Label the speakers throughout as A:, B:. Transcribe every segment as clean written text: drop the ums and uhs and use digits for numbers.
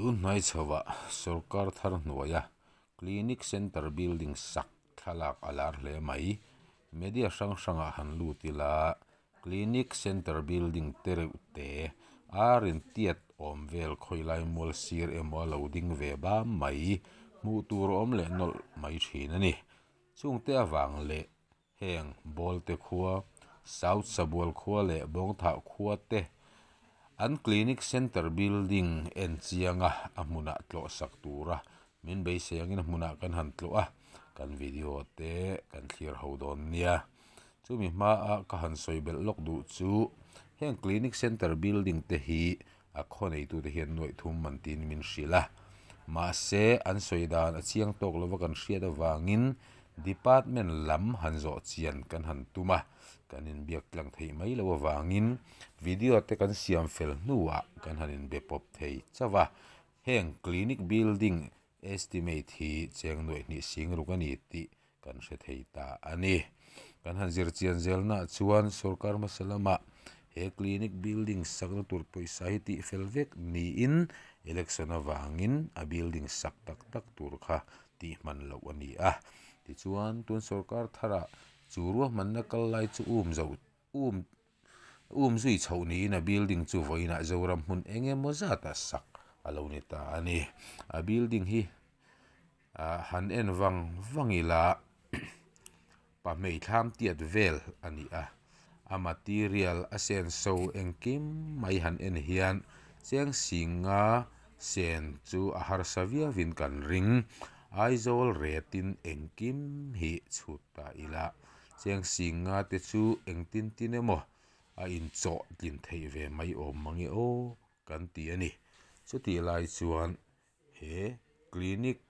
A: Tun hnai chhoah sorkar thar hnuaia Clinic Centre building sak thlalak a lar hle mai. Media hrang hrangah han lut ila Clinic Centre building te reuh te ar in tiat awm vel khawilai mual sir emaw a lo ding ve bam mai hmuh tur a awm leh nawlh mai thin a ni. Chungte avang leh Heng Bawlte khua, South Sabual khua leh Bawngthah khua te an Clinic Centre building en chianga a hmunah tlawh sak tura min beisei angin a hmunah kan han tlawh a, kan video te kan thlir ho dawn nia. Chumi hmaa ka han sawi belh lawk duh chu heng Clinic Centre building te hi a khaw neitute hian nuaih thum man tiin min hrilh a, mahse an sawi dan a chiang tawk lova kan hriat avangin department lam han zawh chian kan han tum a, kan inbiak tlang theih mai loh avangin video te kan siam fel hnuah kan han inbe pawp thei chauh a, heng clinic building estimate hi cheng nuaih hnih sing ruk a ni tih kan hre thei ta a ni. Kan han zir chian zelnaah chuan sorkar hmasa lamah he clinic building sakna tur pawisa hi tih fel vek niin election avangin a building sak tak tak tur kha tih hman loh a ni a. Tichuan tun sorkar tharah chu ruahmanna kal lai chu um zoh um um zui chhoh niin a building chu vawiinah Zoram hmun eng emaw zatah sak a lo ni ta a ni. A building hi ah han en vang vang ila pahmei thlam tiat vel a ni a, a material a senso engkim mai han en hian cheng singa sen chu a harsa viauin kan ring. Aizawl retin engkim hi chhut ta ila. Cheng singa te chu engtin tin emaw a inchawh tlin theih ve mai awm mange aw kan ti a ni. Chutih lai chuan he clinic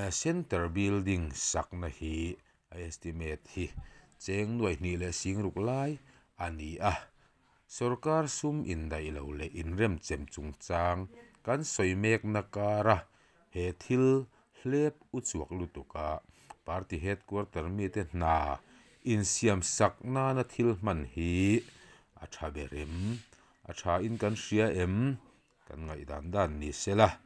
A: centre building sakna hi a estimate hi cheng nuaih hnih leh sing ruk lai a ni a. Sorkar sum indaih lo leh inremchem chungchang kan sawi mekna kara he thil hlep u chuak lutuk a, party headquarter mite hna insiam sak nana thil hman hi a tha ber em? A tha in kan hria em? Kan ngaihdan dan ni sela,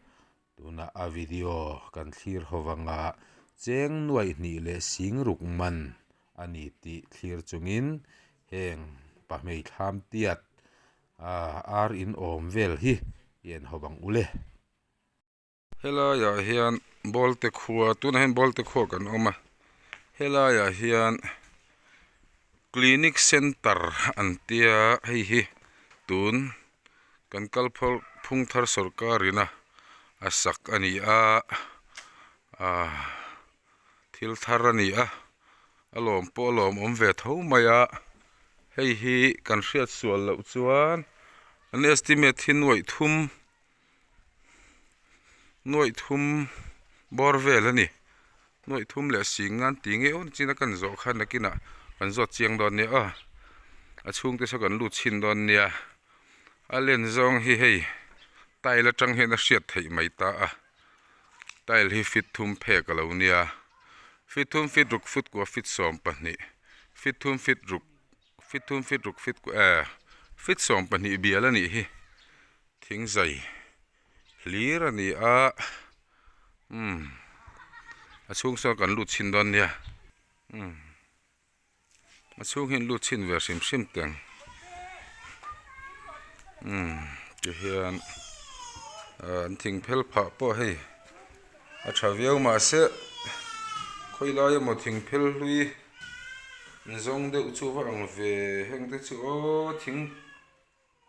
A: tunah a video kan thlir ho vanga cheng nuaih hnih leh sing ruk man a ni tih thlir chungin heng pahmei thlam tiat ar in awm vel hi i en ho bang ule.
B: Helaiah hian Bawlte khua tunah hian Bawlte khua kan awm a helaiah hian clinic center an tia hei hi tun kan kal phung thar sawrkar ina a sak a ni a ahh thil thar a ni a a lawm pawh a lawm awm ve tho mai a hei hi kan hriat sual loh chuan an estimate hi nuaih thum. Nuaih thum bawr vel a ni nuaih thum leh sing nan tih ngei awn chin a kan zawh khan nakinah kan zawt chiang dawn nia aw a chhungte saw kan lut chhin dawn nia a len zawng hi hei tile atang hian a hriat theih mai ta a tile hi feet thum phek a lo nia feet thum feet ruk foot kua feet 12 feet thum feet ruk feet thum feet ruk feet kua eh feet 12 bial a nih hi. Thing zai hlir a ni a umm a chhung sawn kan lut chhin dawn nia umm a chhung hi an lut chhin ve hrim hrim teh ang umm tihian ah an thing phel phah pawh hei a tha viau mahse khawi lai emaw thing phel hlui zawng deuh chu va ang ve heng te chu aw thing.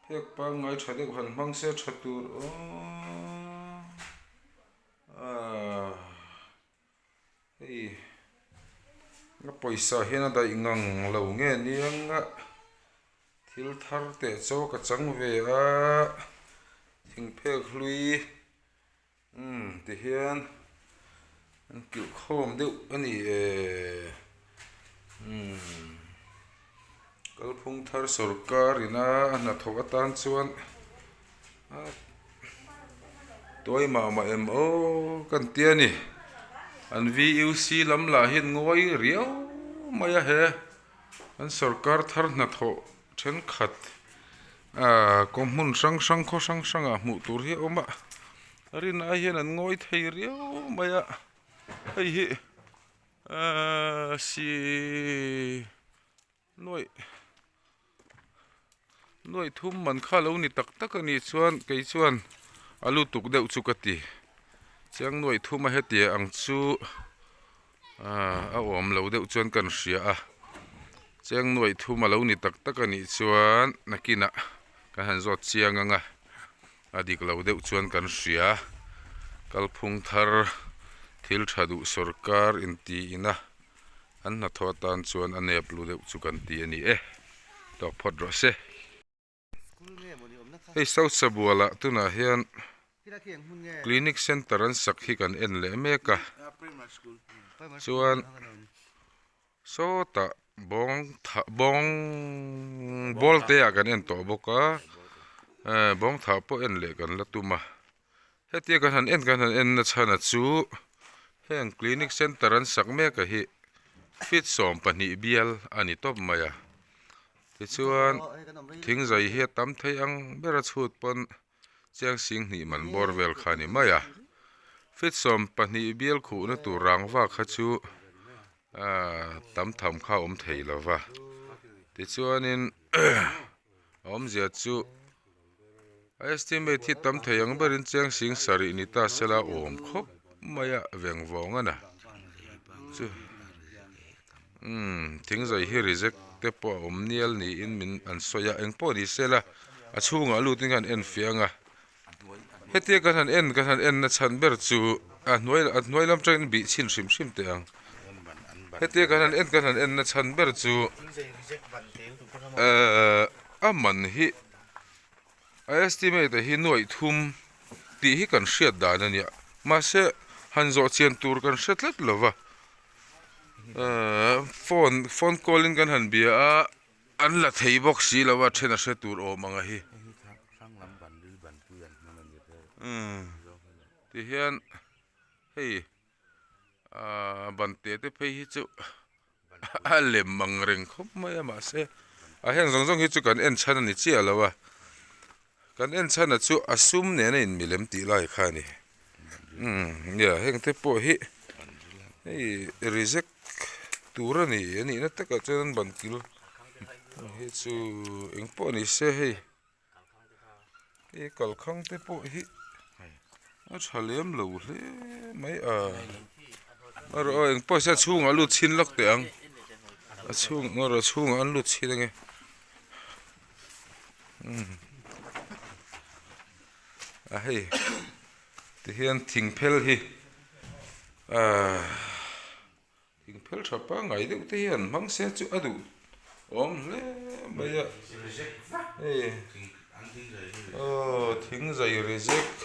B: Phek pangngai tha deuh han hmang se tha tur aw hei a pawisa hian a daih ngang lo nge niang a thil thar teh chaw ka chang ve a thing phek hlui umm ti hian an kilh khawm deuh a ni e umm kalphung thar sawrkar ina a hnathawh atan chuan a tuai mah mah em aw ka ni tia ni an V U C lam lah hian ngawi riau mai a he an sawrkar thar hnathawh thenkhat ahh kawng hmun hrang hrang khaw hrang hrangah hmuh tur hi a awm a. Rin ai hian an ngawi thei riau mai a hei hi ahh si nuaih nuaih thum man kha lo ni tak tak a nih chuan kei chuan a lutuk deuh chu ka ti chiang nuaih thum a heti ang chu ahh a awm lo deuh chuan kan hria a chiang nuaih thum a lo ni tak tak a nih chuan nakinah kan han zawt chiang ang a. A dik lo deuh chuan kan hria. Kalphung thar thil tha duh sawrkar inti ina an hnathawh atan chuan a nep lu deuh chu kan ti a ni e. Tawk phawt rawh se. Hei South Sabualah tunah hian Clinic Centre an sak hi kan en leh mek a. Chuan. Sawtah bawng thah bawng ball te ah kan en tawh bawk a eh bawng thah pawh en leh kan la tum a hetia kan han en kan han en na chhan a chu heng clinic center an sak mek a hi feet 12 bial a ni tawp mai a tichuan thingzai hi a tam thei ang ber a chhut pawn chiang sing hnih man bawr vel kha a ni mai a feet 12 bial khuhna tur rangva kha chu ahh tam tham kha a awm thei lo va tichuanin a awmzia chu a estimate hi tam thei ang berin chiang sing sarih ni ta sela awm khawp mai a veng vawng a na chu umm thingzai hi reject te pawh a awm nial niin min an sawi a engpawh ni sela a chhungah lut in khan en fiah ang a hetia kan han en kan han en na chhan ber chu a hnuai a hnuai lam atangin bih chhin hrim hrim teh ang hetia kan han en kan han en na chhan ber chu ehh a man hi a estimate ah hi nuaih thum tih hi kan hriat dan a nia mahse han zawh chian tur kan hre tlat lo va ehh phone phone call in kan han bia a an la thei bawk si lo a then a hre tur awm ang a hi umm ti hian hei ahh ban te te phei hi chu a lem ang reng khawp mai a mahse a heng zawng zawng hi chu kan en chhan a ni chiah lo a kan en chhan a chu a sum nen a in milem tih lai kha a ni umm nia heng te pawh hi hei reject tur a ni a nihna takah chuan an ban kil hi chu eng pawh ni se hei. He kalkhang te pawh hi a tha lem lo hle mai a erawh eng pawh se a chhungah lut chhin lawk teh ang a chhung erawh a chhungah an lut chhin ange umm a hei tihian thing phel hi ahh. Thingphel tha pangngai deuh te hian hmang se chu a duh awm hle mai a hei aw thingzai reject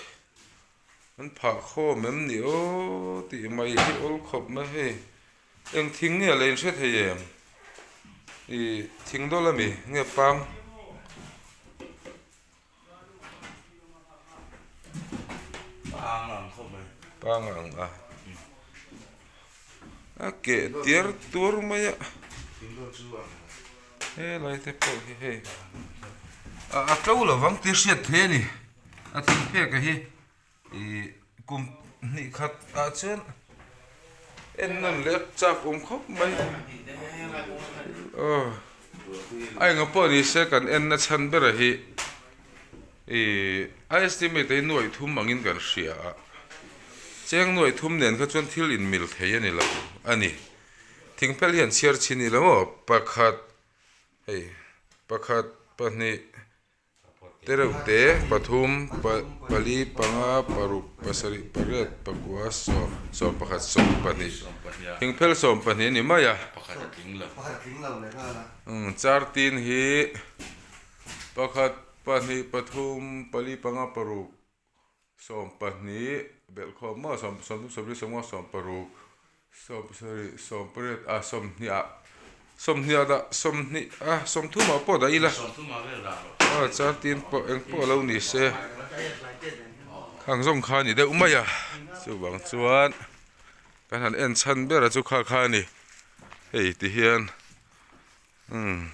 B: an phah khawm em ni aw tih mai hi awl khawp mai hei eng thing nge la in hre thei em ih thing dawl ami nge pang. Pang ang a a keh tiar tuar mai a helai te pawh hi hei a tlo lovang tih hriat theih a ni a thing phek a hi. Ih kum hnih khat ah chuan en nawn leh chak awm khawp mai aw a enga pawh ni se kan en na chhan ber a hi ih a estimate hi nuaih thum angin kan hria a cheng nuaih thum nen kha chuan thil in mil thei a ni lo a ni thingphel hian chhiar chhin ila maw pakhat hei pakhat pahnih. Tereuh te pathum pali panga paruk pasarih pariat pakua sawm sawm pakhat sawm pahnih thingphel sawm pahnih a ni mai a umm char tin hi pakhat pahnih pathum pali panga paruk sawm pahnih belhkhawm maw sawm sawm sawmli sawmnga sawm paruk sawm sarih sawm pariat ah sawmhnih ah sawmhnih ah dah sawmhnih ah sawmthum ah pawh dah ila aw chuan tin pawh eng pawh lo ni se khang zawng kha a ni deuh mai a chuvang chuan kan han en chhan ber a chu kha kha a ni hei ti hian. Umm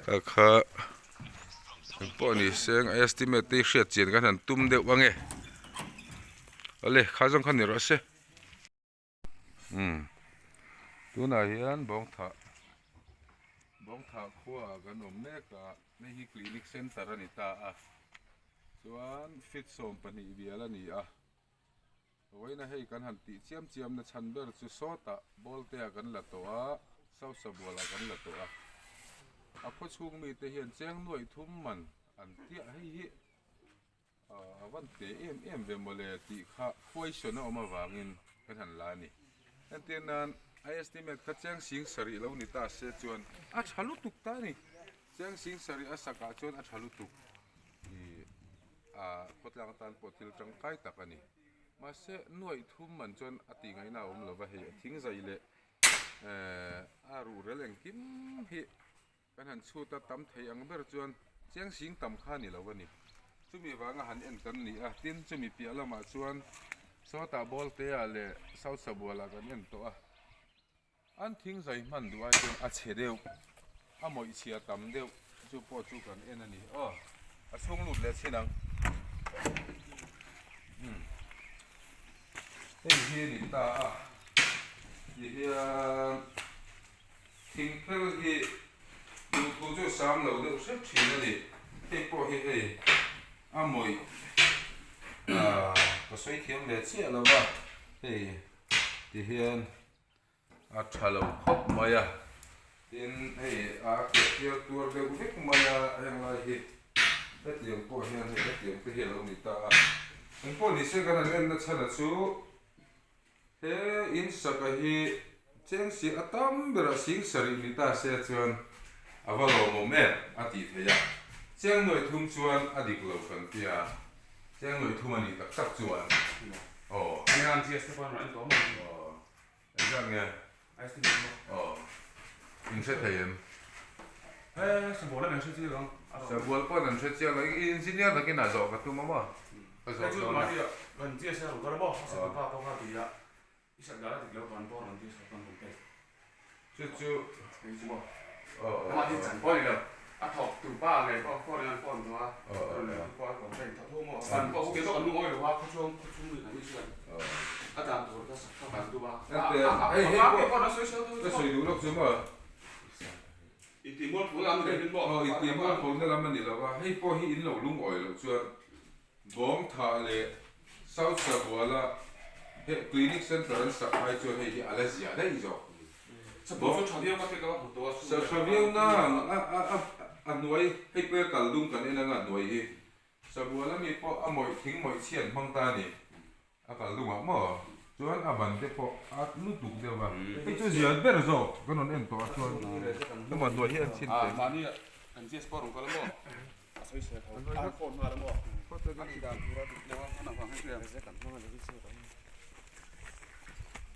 B: kha kha engpawh ni se eng estimate te hi hriat chian kan han tum deuh ange. Awle kha zawng kha ni rawh se. Umm tunah hian bawngthah bawngthah khuaah kan awm mek a hei hi clinic center a ni ta a chuan feet 12 bial a ni a vawiina hei kan han tih chiam chiam na chhan ber chu sawtah bawlte ah kan la tawh a sosa bualah kan la tawh a a khaw chhung mite hian cheng nuaih thum man an tiah hei hi. A van te em em ve mawle tih kha question a awm avangin kan han la a ni. Entir nan a estimate kha cheng sing sarih lo ni ta se chuan a tha lutuk ta a ni. Cheng sing sarih a sakah chuan a tha lutuk ih a khawtlang atan pawh thil tangkai tak a ni. Mahse nuaih thum man chuan a tih ngaihna a awm lova hei a thing zai leh eh a ruhrel engkim hi Kan han chhut a, tam thei ang ber chuan chiang sing tam kha a ni lo a ni. Chumi vanga han en kan ni a, tin chumi piah lamah chuan sawtah Bawltea leh South Sabualah kan en tawh a, an thing zai hman duh ai chuan a chhe deuh, a mawih chhia tam deuh chu pawh chu kan en a ni. Aw, a chhung lut leh chhin ang. Umm, hei hi a ni ta a, tihian. Thingphel hi duhthu chu sam lo deuh hrep thin a ni. Hei pawh hi hei a mawih ah ka sawi thiam ve chiah lo va, hei ti hian a tha lo khawp mai a, tin hei a keh tial tuar deuh vek mai a heng lai hi hetiang pawh hian hei hetiang te hi a lo ni ta a. Engpawh ni se kan han en na chhan a chu. He in saka hi cheng si a tam berah sing sarih ni ta se chuan a va lawmawm em a tih theih a, cheng nuaih thum chuan a dik lo kan tia, cheng nuaih thum a nih tak tak chuan aw. Aw engzat nge? Aw in hre thei em? Sabual pawn an hre chiang lo, engineer takin a zawh ka tum a maw? Ka zawh dawn a. Chu chu aw aw aw hei hei pawh ka sawi duh lawk chu maw? Aw intihmualpho na lam a ni lo va, hei pawh hi in lo lungawi loh chuan Bawngthah leh South Sabuala he clinic center an sak ai chuan hei hi a la zia daih zawk. Sa tha viau nang a a a hnuai hei pawh hi kal dum kan en anga hnuai hi Sabuala mi pawh a mawih thing mawih chhiat hmang ta a ni. A kal dungah maw? Chuan a ban te pawh a lutuk deuh a. Hei chu zia ber zawk kan rawn en tawh a chuan hema hnuai hi an chhin teh.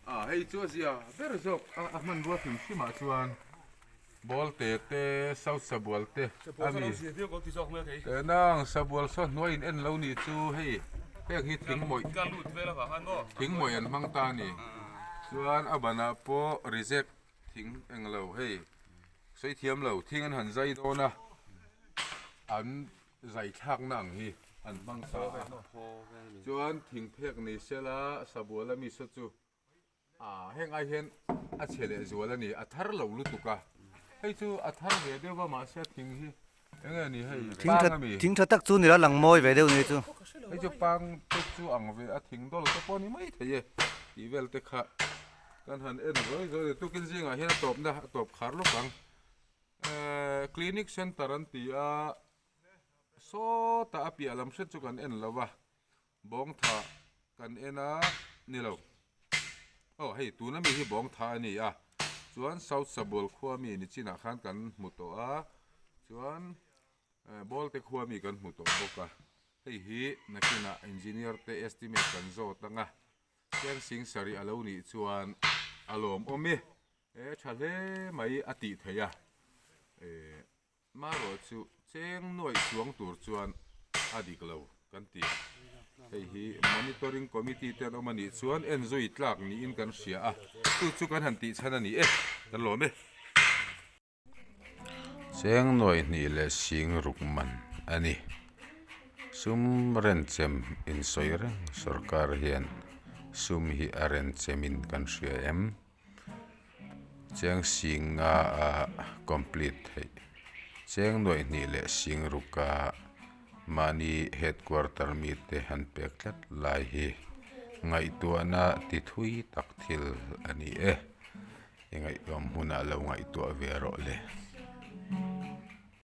B: A hei chu a zia ber zawk a hmanrua hrim hrimah chuan. Bawlte te, South Sabual te a mi. Tenang Sabual saw hnuai in en lo nih chu hei heng hi thingmawih thingmawih an hmang ta a ni. Chuan a banah pawh reject thing eng lo hei sawi thiam lo thing an han zai dawn a an zai thlakna ang hi an hmang ta a. Chuan thingphek ni sela Sabual a mi saw chu Ah heng ai hian a chhe leh zual a ni, a thar lo lutuk a, hei chu a thar ve deuh va mahse a thing hi eng nge ni hei pang a mi?
C: Thing tha tak chu ni lo lang mawi ve deuh ni chu.
B: Hei chu pang te chu ang ve a thing dawl te pawh a ni mai thei e tih vel te kha kan han en zawi zawi a tukin zingah hian a tawpna a tawp khar lawk ang eh clinic center an ti a sawtah a piah lam hret chu kan en lo va. Bawngtha kan en a ni lo. Aw hei tuna mi hi bawngtha a ni a, chuan South Sabual khua mi ni chinah khan kan hmu tawh a, chuan Bawlte khua mi kan hmu tawh bawk a, hei hi nakinah engineer te estimate kan zawt ang a, cheng sing sarih a lo nih chuan a lawmawm e, he tha hle mai a tih theih a, eh. Marawh chu cheng nuaih chuang tur chuan a dik lo kan ti. Hei hi Monitoring Committee te an awm a nih chuan en zui tlak niin kan hria a, chu chu kan han tih chhan a ni e, kan lawm e. Cheng nuaih hnih leh sing ruk man a ni. Sum renchem insawi reng sorkar hian sum hi a renchemin kan hria em? Cheng sing nga a complete theih. Cheng nuaih hnih leh sing ruka mahni headquarter mite han pek tlat lai hi ngaihtuahna ti thui tak thil a ni e. I ngaihtuah hmunah lo ngaihtuah ve rawh le.